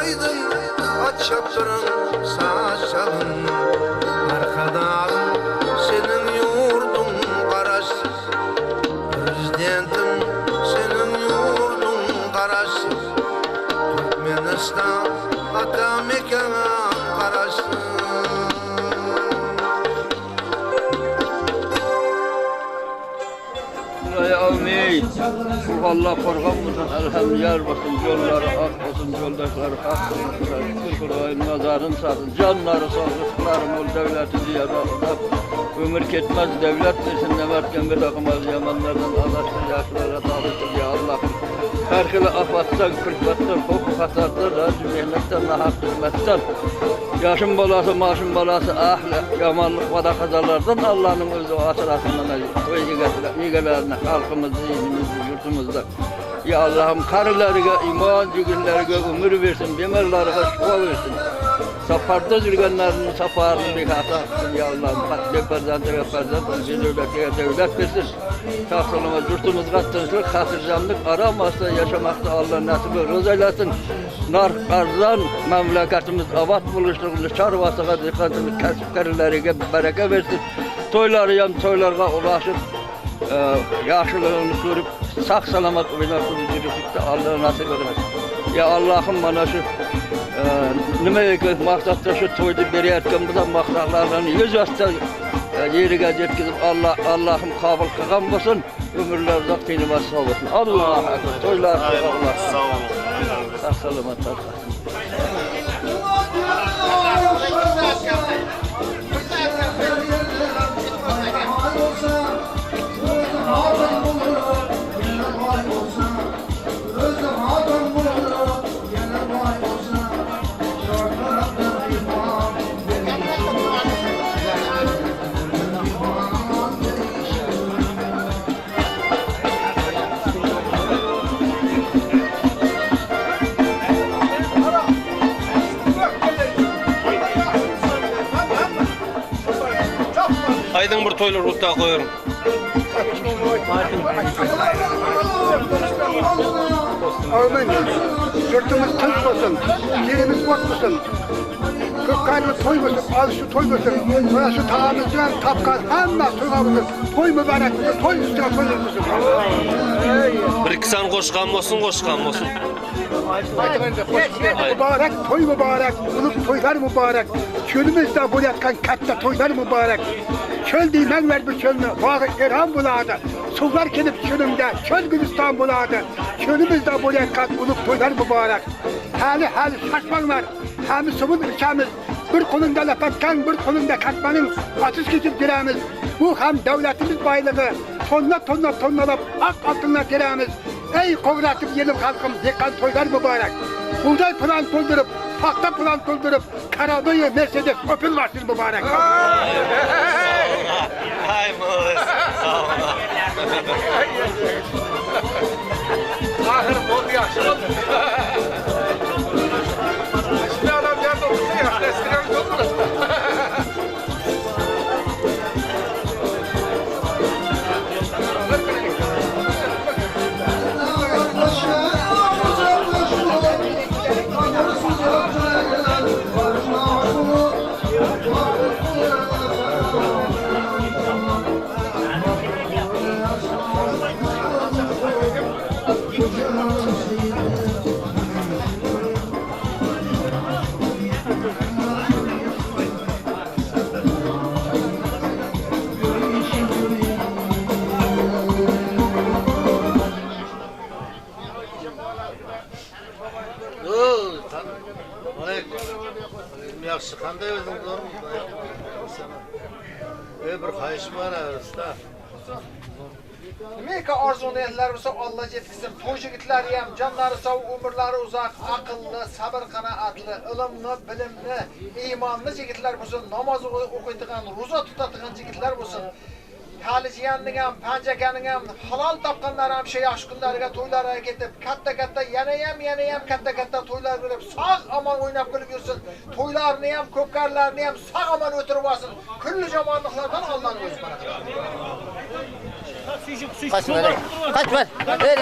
aýdyň, at çapdyryň, saz çalyň. Arkadagym, seniň ýurduň Garaşsyz. Prezidentim, seniň ýurduň Garaşsyz. Türkmenistan, ata mekan Garaşsyz. Hudaýa amin. Bu Allah korgan bolsun, elham yar bolsun, ýollary ak bolsun, ýoldaşlary hak bolsun. Şükür Hudaýyň nazaryn salsyn, janlary sag, rysklary mol, döwleti zyýada uzak. Ömür ketmez, döwlet bersin, nemertgen bir akymaz, ýamanlardan azat kyl, ýagşylara tabyr kyl, ýa Allahym. Her hili afatdan, külpetden, howp-hatardan, rajy-mehnetden, nahak tuhmetden, Ýaşym balasy, maşym balasy, ähli ýamanlyk bala-kazalardan Allanyň özi asyrasyn mana toý egelerine, halkymyzy, ilimizi, ýurtumyzda. Ýa Allahym karylaryga iman, jigitlerige ömür bersin, bemarlaryga şypa bersin. Saparda jürgenleriniň saparyny bihata kylsyn, ýa Allahym. Beperzentlige perzent, bedöwletlige döwlet bersin. Sag-salamat ýurtumyzga tynçlyk, hatyrjamlyk, aram asla ýaşamakda Alla nesip we roz eýlesin. Narh arzan, memleketimiz abat boluşlygyny, çarwasyga, dykgatyny kesipkerlerige bereke bersin. Toýlary hem toýlarga ulaşyp, ýagşylygyny görüp, sag-salamat oýnap ýörüşlikde Alla nasip eylesin. Ýa Allahym mana şu nime maksatda şu toýdy berýärken bize maksatlaryny ýüz asda ýerige ýetkizip Allah Allahym kabul kylgan bolsun. Ömürler uzak, tenimiz sag bolsun. Allahu akbar. Toýlar Allah. Sag boluň. Sag salamat tarkasyn. Aýdyň bir toýlar gutlag goýaryn. Amin. Ýurtumyz tynç bolsun, ýerimiz ot bolsun. Kökkanly toý bolsun, alşy toý bolsun. Mana şu tagamyzdan tapgan hemme toýga bolsun. Toý mübarek bolsun, toý üstüne toý bolsun. Bir-iki sany goşgam bolsun, goşgam bolsun. Mübarek toý mübarek, ulug toýlar mübarek. Çölümizde bolayatgan katta toýlar mübarek. Çöl diýmäňler bu çölni, bagy Eran bolady. Suwlar kelip çölümde, çöl gülistan bolady. Çölümizde bolayatgan ulug toýlar mübarek. Häli häli şaşmaňlar, hämi suwun içemiz. Bir golunda lepetkaň, bir golunda katmanyň atyş kesip giremiz. Bu hem döwletimiz baýlygy, tonna-tonna tonnalap ak altynlar teremiz. Eý, kowratyp ýelim halkym, dehkan toýlar mübarek. Bugdaý plan dolduryp, pagta plan dolduryp, Karadoýa Mersedes Opel maşyn mübarek. Aý, molades. Sag bol. Ahyry boldy, ýagşy boldy. Şimdi adam ýerde otursa ýagşy, eskiden bolmaz. Ýagşy kanday özüň zormy? E bir haýyşym bar usta. Nimeka arzu niyetler bolsa Alla yetkizsin. Toy jigitleri hem canları sağ, ömürleri uzak, akıllı, sabır kanaatlı, ılımlı, bilimli, imanlı jigitler bolsun, namaz okuydigan, ruza tutadigan jigitler bolsun. Hali jiyanning ham, panjakaning ham halol topganlari ham shu yaxshi kunlarga, to'ylarga ketib, katta-katta yana ham, yana ham katta-katta to'ylar qilib, sog' omon o'ynab kulib yursin. To'ylarni ham, ko'pkarlarni ham sog' omon o'tirib olsin. Kulli yomonliklardan Allohning o'zi panoh qilsin. Kaç ver. Kaç ver. Ver.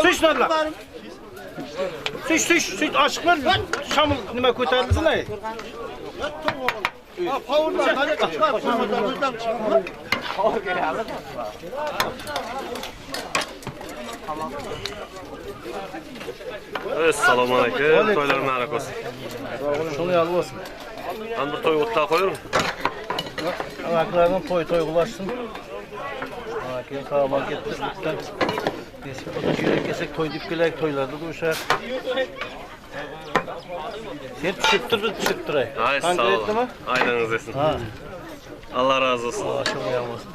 Süş narla. Süş süş süş aşıklar şamıl nima ko'tarilsin ay. Assalomu alaykum. To'ylar muborak bo'lsin. Shuni yolib olsin. Ham bir to'y o'tlab qo'ying. Amaklarning to'y to'y qilashsin. Keyin sog'lom ketdi. Bitta Eski kelsak to'y deb kelaylik, to'ylarda da o'sha. Sen tushib tur, biz tushib turay. Ay sağ Konkretnimi? olun. Aydanız desin. Ha. Allah razı olsun. Allah shuni yolib olsin.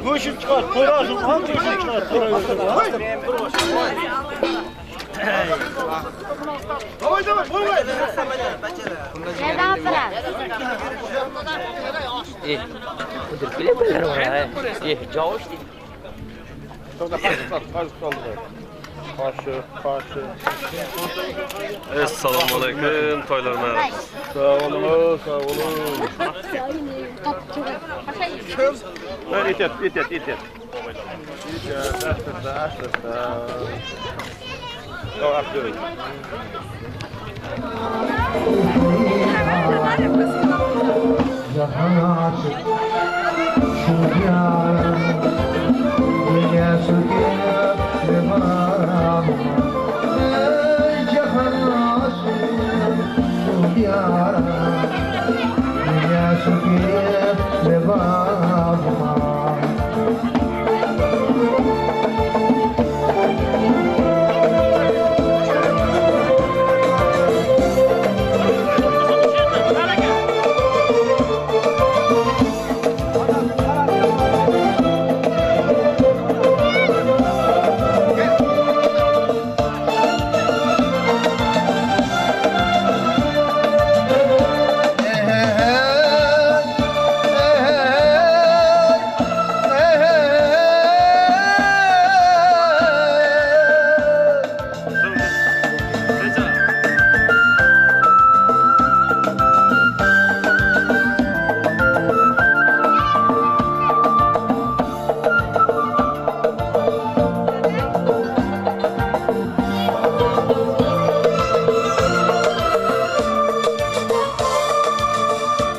Go'shin chiqar, to'rasin, ham go'shin chiqar, to'rasin. Assalomu alaykum. To'ylar muborak. Sağ olun, sağ olun. Ehtiyot, ehtiyot, ehtiyot. Ehtiyot, asta, asta.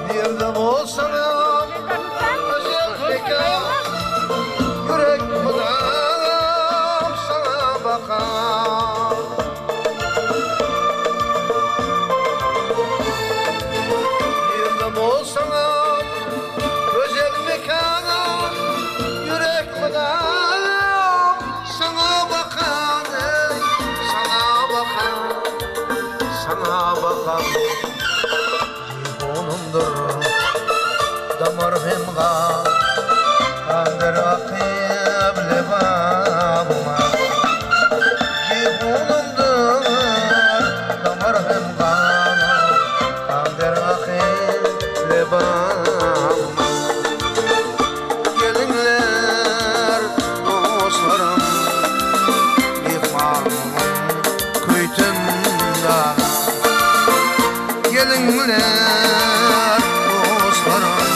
Nerede olsam özel mekan Yürek mudam sana bakar Nerede olsam özel mekan Yürek mudam sana bakar Sana bakar Sana bakar Onundur damar hemga Kandır akib lebabıma Cihunumdur damar hemga Kandır akib lebabıma Gelinler dostlarım Mihmanım kuytum dağa Gelinler dostlarım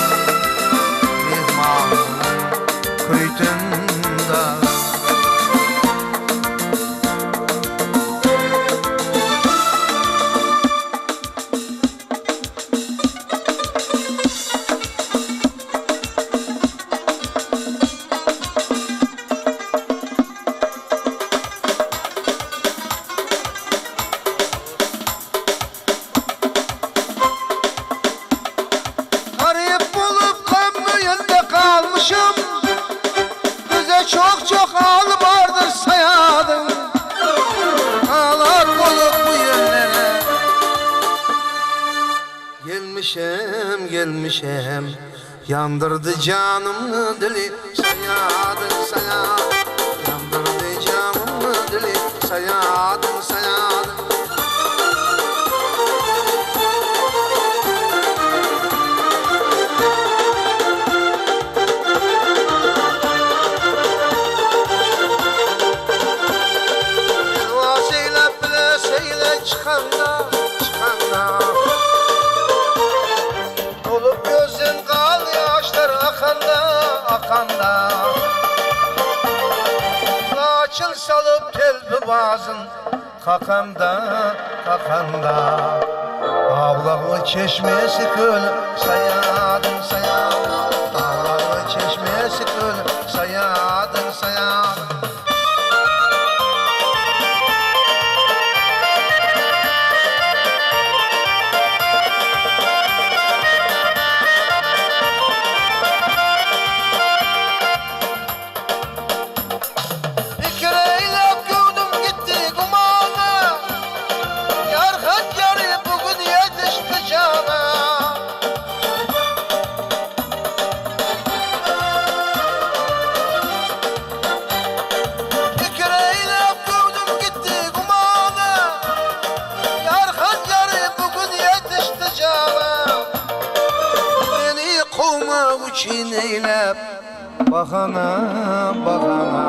Mihmanım kuytum dağa Garip bulup kammüyünde kalmışım Bize çok çok ağlı vardır sayadım Ağlar bulup bu yerlere Gelmişem gelmişem Yandırdı canımı dili Sayadın sayadın. Laçyn salyp telpibazyn Kakanda, kakanda Awlakly çeşmesi köl Saýadyň, saýadyň Awlakly çeşmesi köl Saýadyň, saýadyň. Pikir eýläp göwnüm gitdi gumana, Ýar hanjary bu gün ýetişdi jana. Pikir eýläp göwnüm gitdi gumana, Ýar hanjary bu gün ýetişdi jana. Meni kowmak üçin eýläp Bahana, bahana,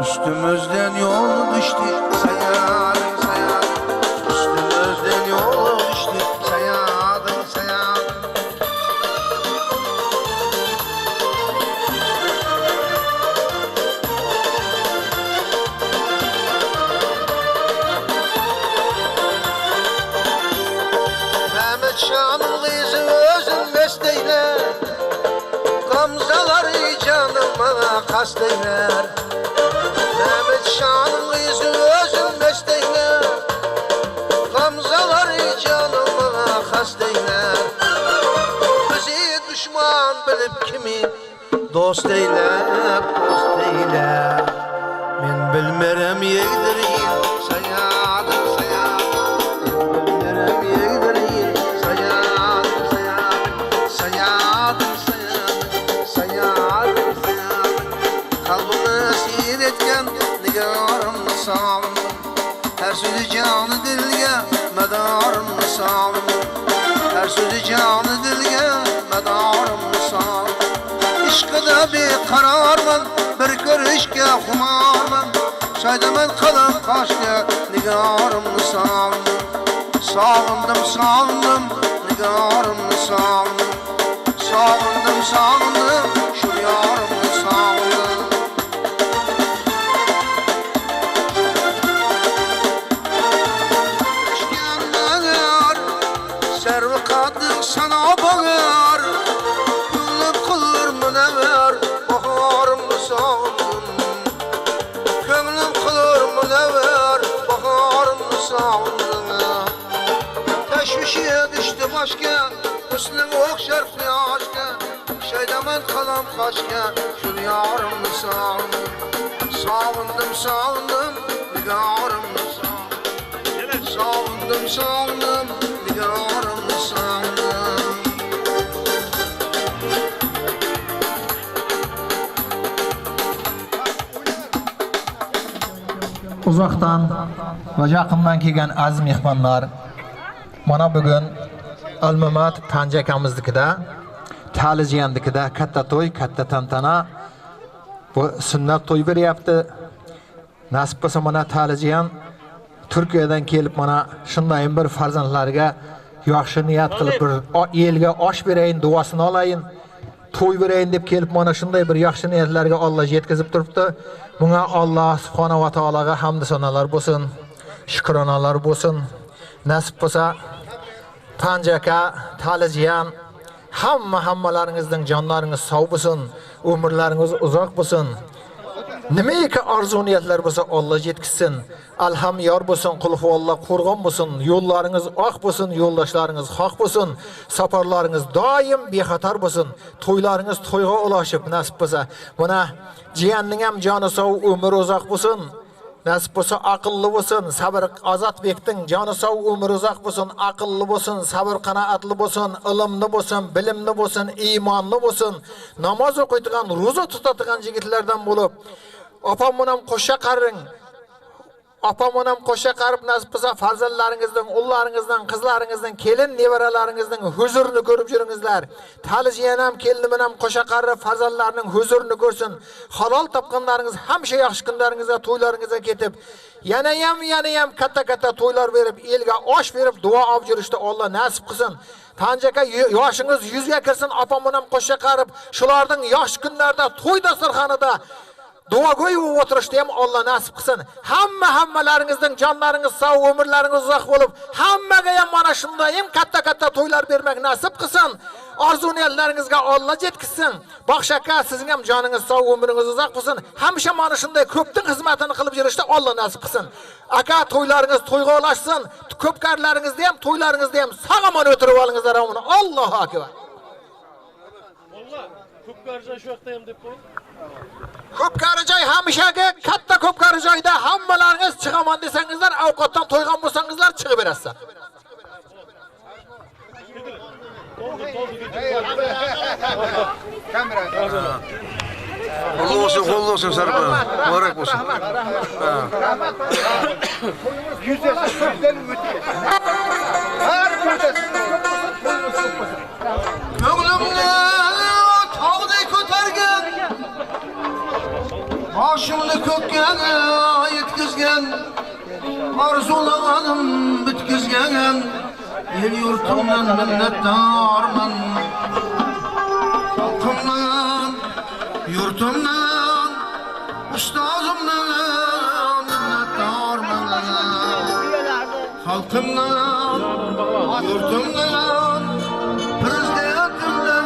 Üstümizden ýol düşdi, saýadyň, saýadyň, Üstümizden ýol düşdi, saýadyň, saýadyň. Mehmet şanyň gyzy özün mest eýlär. Gamzalary janyma kast eýlär. Mehmet şanyň gyzy özün mest eýlär. Gamzalary janyma kast eýlär. Bizi duşman bilip kimi dost eýlär, dost eýlär. Men bilmerem ýegdir il, saýadyň, saýadyň. Men bilmerem ýegdir il, saýadyň, saýadyň. Saýadyň, saýadyň, saýadyň, saýadyň. Kalbymy esir etgen nigarymny sagyndyň. Her sözi jany dilge medarymny sagyndyň. Her sözi jany dilge medarymny sagyndyň. Yşkyda bikararman, bir görüşge humarman. Şaýdaman kalam kaşga nigarymny sagyndyň. Sagyndym, sagyndym, nigarymny sagyndym. Sagyndym, sagyndym, şul ýarymny sagyndym. Yşkyň Serwi kadyň sana bagar, Köňlüm kylur münewwer, baharymny sagyndym. Köňlüm kylur münewwer, baharymny sagyndym. Teşwişe düşdi başga, Husnuň okşar kuýaşga, Şeýdaman kalam kaşga, Şul ýarymny sagyndym. Sagyndym, sagyndym, nigarymny sagyndym. Sagyndym, sagyndym, nigarymny sagyndym. Uzakdan we ýakyndan kelgen aziz myhmanlar, mana bu gün Almamat Tanjy akamyzdykida, Taly jiýendikide katta toý, katta tantana. Bu sünnet toý berýäpdi. Nasip bolsa mana Taly jiýen Türkiýeden kelip mana şundaýyn bir farzandlaryga ýagşy niýet kylyp bir elge aş bereýin, duasyny alaýyn. Toý bereýin diýip gelip mana şunday bir ýagşy niýetlerge Alla ýetkizip durupdy. Muňa Alla Subhana we Taalaga hamdy-senalar bolsun, şükranalar bolsun. Nesip bolsa Tanjy aka, Taly jiýan hamma hammalaryňyzdyň janlaryňyz sag bolsun, ömürleriňiz uzak bolsun. Nimeýki arzuw-niýetler bolsa Alla ýetkizsin. Alham ýar bolsun, Kulhuwalla kurgan bolsun, ýollaryňyz ak bolsun, ýoldaşlaryňyz hak bolsun, saparlaryňyz daýym bihatar bolsun, toýlaryňyz toýga ulaşyp, nesip bolsa. Muna jiýenniňem jany sag, ömri uzak bolsun, nesip bolsa akylly bolsun, Sabyr Azatbekdiň jany sag, ömri uzak bolsun, akylly bolsun, sabyr-kanaatly bolsun, ylymly bolsun, bilimli bolsun, imanly bolsun, namaz okydygan, ruza tutadygan jigitlerden bolup, Apam munam goşa garyň. Apam munam goşa garyp nasip bolsa farzandlaryňyzdyň, ullaryňyzdyň, gyzlaryňyzdyň, kelin nebereleriňizdiň huzuryny görüp ýörüňizler. Taly jiýenam keliniminam goşa garyp farzandlarynyň huzuryny görsün. Halal tapganlaryňyz hemişe ýagşy günleriňizde toýlaryňyza ketip, ýeneýem ýeneýem katta-katta toýlar berip, elge aş berip duwa alyp ýörüşde Alla nasip kylsyn. Tanjy aka ýaşyňyz ýüzge kirsin apam munam goşa garyp şulardyň ýagşy günlerde toý dasturhanada. Duagöý bolup oturyşdy hem Alla nasip kylsyn. Hamma hammalaryňyzdyň janlaryňyz sag, ömürleriňiz uzak bolup, hammage hem mana şundaý hem katta katta toýlar bermek nasip kylsyn. Arzuw niýetleriňizge Alla jetkizsin. Bagşy aka siziň hem janyňyz sag, ömrüňiz uzak bolsun. Hemişe mana şundaý köpdüň hyzmatyny kylyp ýörüşde Alla nasip kylsyn. Aka toýlaryňyz toýga ulaşsyn. Köpkarlaryňyzdy hem toýlaryňyzdy hem sag aman ötürip alyňyzlar amin. Allahu akbar. Köpkary jaý hemişeki katta köpkary jaýda hammalaryňyz çygaman deseňizler awkatdan toýgan bolsaňyzlar çygyberesiz. Gutly bolsun, gol bolsun Sarpa. Mübarek bolsun. Köňlümni tagday kötergen, Başymny kökge ýetkizgen, Arzulaganym bitkizgen, Il-ýurtumdan minnetdarman. Halkymdan, ýurtumdan, Ustazymdan minnetdarman. Halkymdan, ýurtumdan, Prezidentimden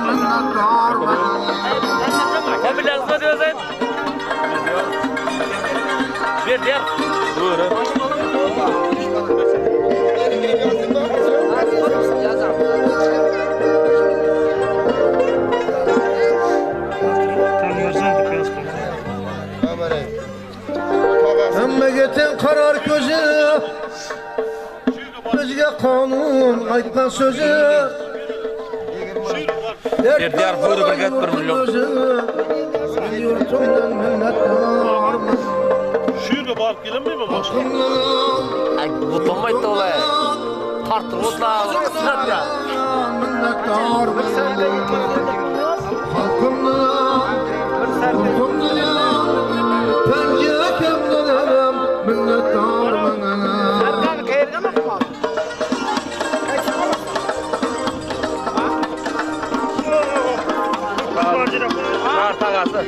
minnetdarman. Hemmege teň karar közi, Bizge kanun aýtgan sözi. Berdiýar böri bir get bir milyon. Ýurtumdan minnetdarman. Şu ýerde baryp gelenmi başga? Ay butlanmaýdy olay. Tartyp otla. Sınat ya. Minnetdarman. Halkymdan, ýurtumdan, penjekemden minnetdarman. Kart agasy.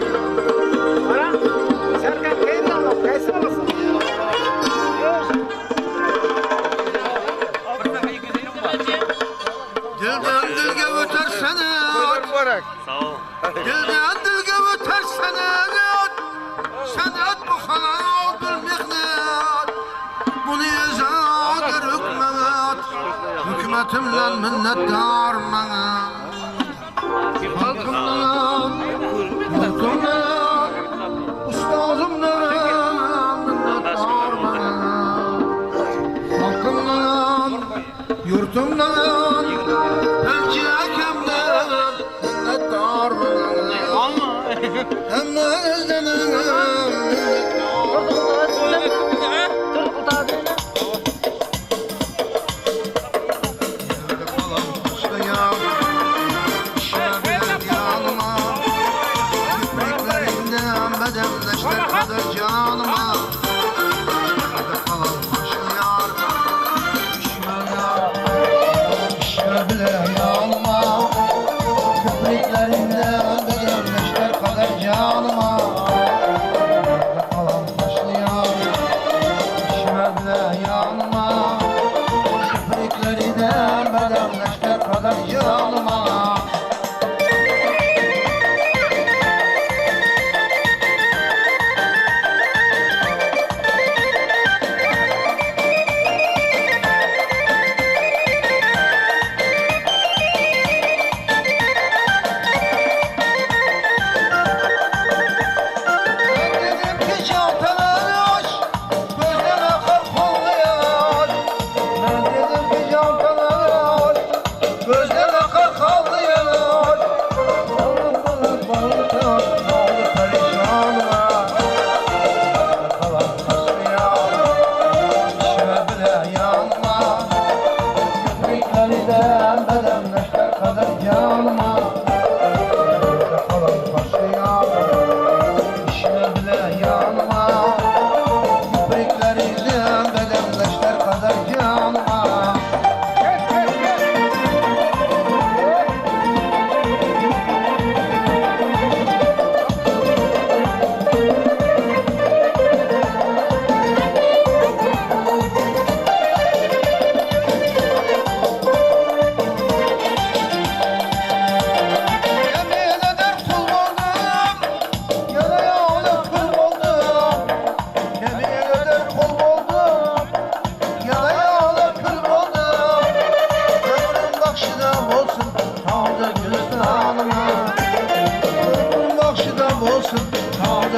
Dilden dilge öter senet. Dilden dilge öter senet. Senet bu halal bir mihnet. Bunu izadır hükmet. Hükmetimden minnetdarman. Halkımdan, yurtumdan, ustazımdan minnetdarman. Halkımdan, yurtumdan, elçi-hakemden minnetdarman. Hemmezden Yanıma.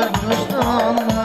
Gülüstanlar.